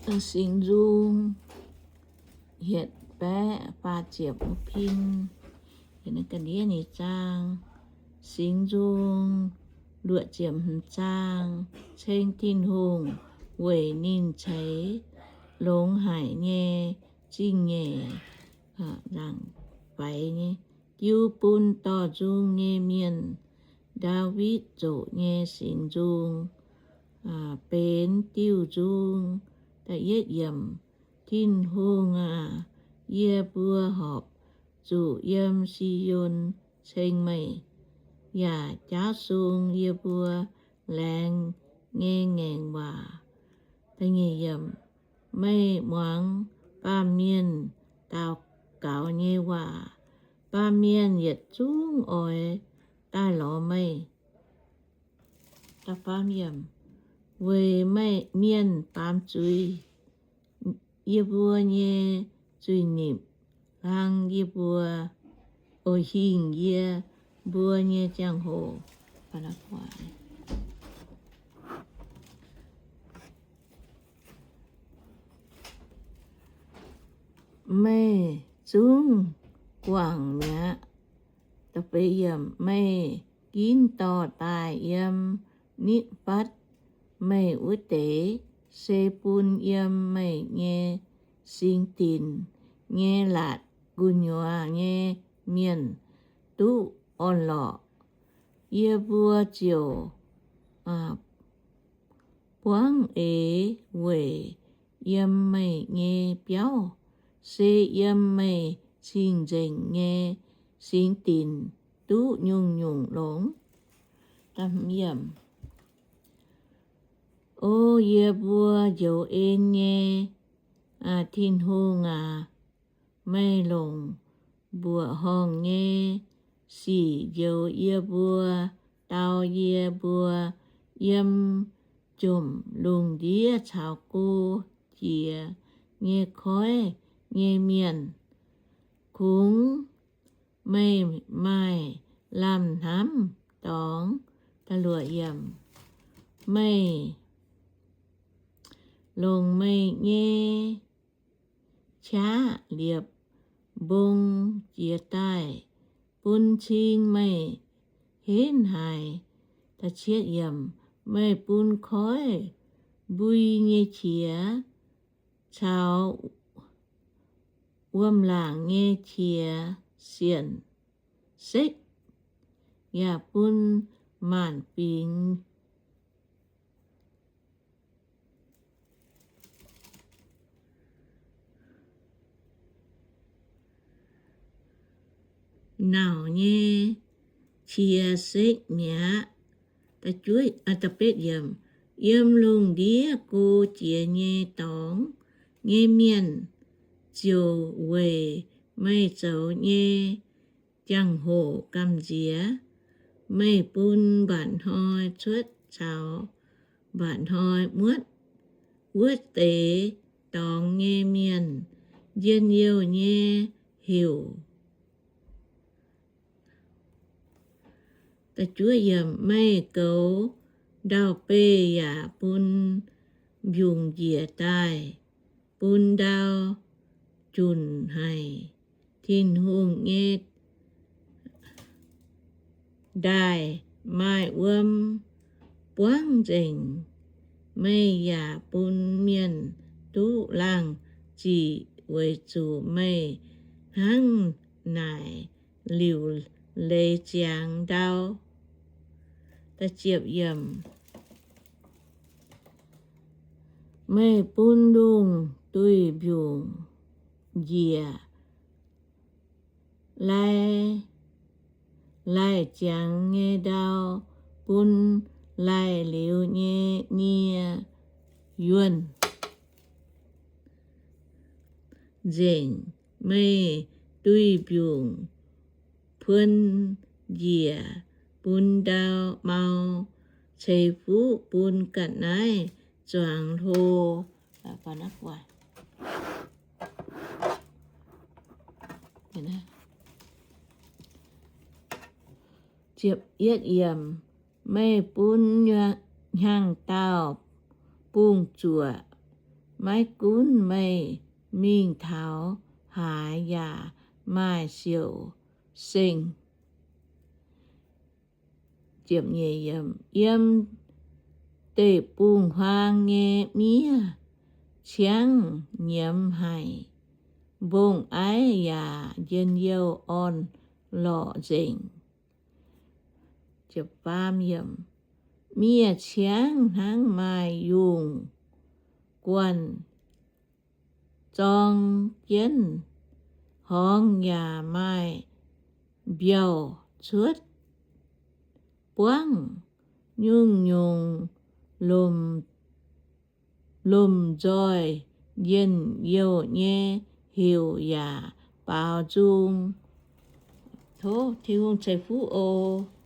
Singx Nzung hietc baeqv faah ziepc pin. Ga'ndiev nyei zaang. Singx Nzung luoqc ziepc hmz zaang. Ceng Tin-Hungh weic ninh ceix longx haic nyei zingh nyeic, nzaangc faix nyei, jiu bun dorh nzung nyei mienh. Ndaawitv zoqc nyei singx nzung benx diuh nzung. Tin-Hungh aac, yie mbuo horpc zuqc yiem Si^on ceng meih, yaac jaauv sung yie mbuo laengz nyei ngaengc waac. Meih muangx baamh mienh daux gaux nyei waac. Baamh mienh yietc zungv oix daaih lorz meih, weic mienh baamz zuiz yie mbuo nyei zuiz-nipc, hlang yie mbuo, o, hingh yie mbuo nyei ziangh hoc. Meih zungv guangc mi'aqv. Meih ginv dorh daaih yiem nitv fatv meih wuov deix, se bun yiem meih nyei singx dinc nyei laatc gu'nyuoz nyei mienh duqv orn-lorqc. Yie mbuo ziouc buangv eix weic yiem meih nyei biauv, se yiem meih cing-nzengc nyei singx dinc duqv nyungc-nyungc longx. O yie mbuo njoux en nyei Tin-Hungh aac, meih longc mbuoqc horngh nyei sic njoux yie mbuo, dau yie mbuo yiem jomc lungh ndiev caux go jiex nyei koiv nyei mienh. Kungx meih maaih lamh hnamv dorngx. Meih longc meih nyei qaqv liepc mbong jiez daaih, bun cing meih henv haic. Meih bun koiv mbui nyei qiex caux wuom-laangc nyei qiex sienc sekv, yaac bun maanc fingx nauc nyei qiex sekv mi'aqv. Yiem lungh ndiev go jiex nyei dorngx nyei mienh ziouc weic meih zoux nyei jangx-hoc gamh nziex. Meih bun mba'hnoi cuotv caux mba'hnoi muotv. Wuov deix dorngx nyei mienh njien-youh nyei heuc. Meih goux ndau-beih yaac bun mbiungc njiec daaih, bun ndau junc haic. Tin-Hungh nyei ndaaih maaih wuom buangv nzengc. Meih yaac bun mienh duqv laangh ziqc weic zuqc meih hnangv naaic liuc leiz ziangx ndau. Meih bun lungh duih mbiungc njiec, lai, laih ziangx nyei ndau bun laih liuz nyei nie yuonh nzengc. Meih duih mbiungc puon njiec bun ndau mau, ceix fuqv bun ga'naaiv zuangx hlo. Meih bun hnyangx-daauh bungx zuoqc, Maiv gunv meih mingh taux haaix yaac maaih siouc seng. Yiem deic-bung-huaang nyei miev ciangv nyiemz haic, mbong-aiv yaac njien-youh orn-lorqc nzengc. Miev ciangv hnangv maaih yungh guanh zorng jienv, horngz yaac maaih mbiauh cuotv buangv, nyungc-nyungc lomc nzoih njien-youh nyei heuc yaac baaux nzung. Tov Tin-Hungh ceix fuqv oc.